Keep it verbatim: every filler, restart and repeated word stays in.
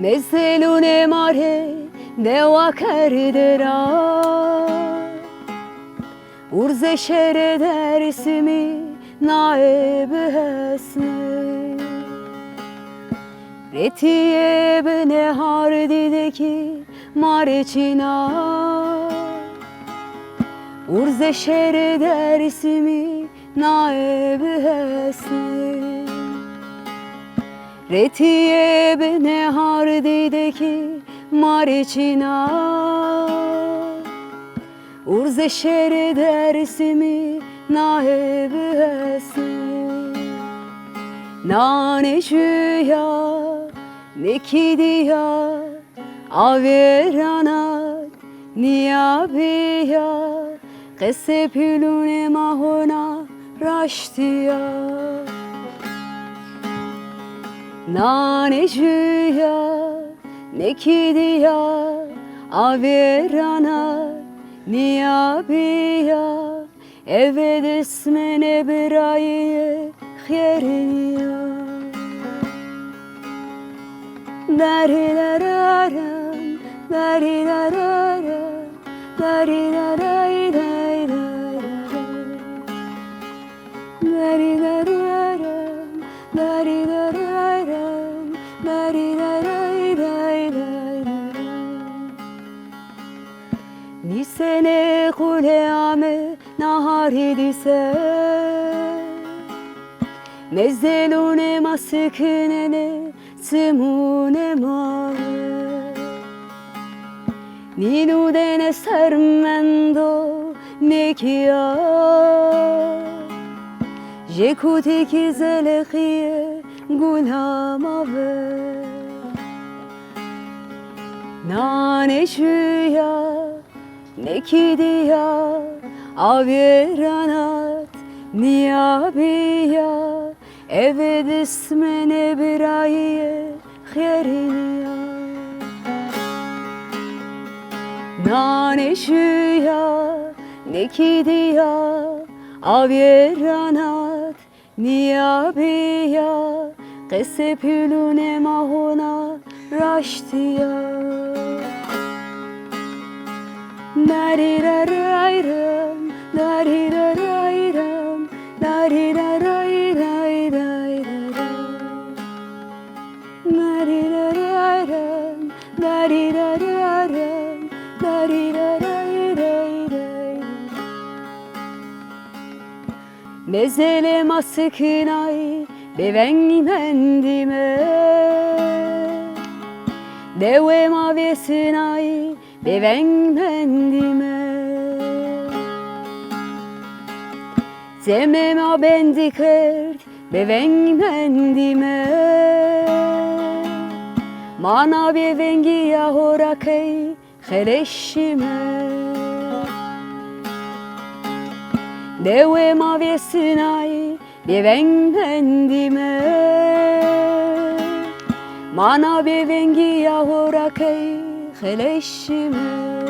Mezelûnê ma rê dewa kerde ra, urzê şerê Dêrsimî naye bihesnê. Retîye binê hardî de kî ma rê çîna, urzê şerê Dêrsimî naye bihesnê. Retîye binê hardî de kî ma rê çîna, urzê şerê Dêrsimî naye bihesnê. Nanê jûya, nê kîdîya, avêrana nîyabîya, qesê pîlûnê ma hona raştî ya. Nanê jûya, nê kîdîya, avêrana nîyabîya, eve dismenê birayîye xêrî nîya. Darî dararam, darî dararam, darî daray day daram. Darî dararam, darî dararam, darî daray day daram. Nîsenê qulê ame naharî dîse, mezelûnê ma sikinenê çimûnê ma. Nînû dêne ser mendo nêkîya, jê kutî kî zeleqîye gula ma ve. Nanê jûya, nê kîdîya, avêranat nîyabîya, eve dismenê birayîye xêrî nîya. Nanê jûya, nê kîdîya, avêranat nîyabîya, qesê pîlûnê ma hona raştî ya. Darî rarayram, darî rarayram, darî rarayray ray ray ray. Darî rarayram, darî rarayram, darî raray ray ray. Mezelê ma sikinay bêveng mendîme. Dewê ma vêsinay bêveng mendîme. Cemê ma bendî kerd, bêveng mendîme. Ma na bêvengîya ho ra key xeleşîme. Dewê ma vêsinay bêveng mendîme. Ma na bêvengîya ho ra key xeleşîme.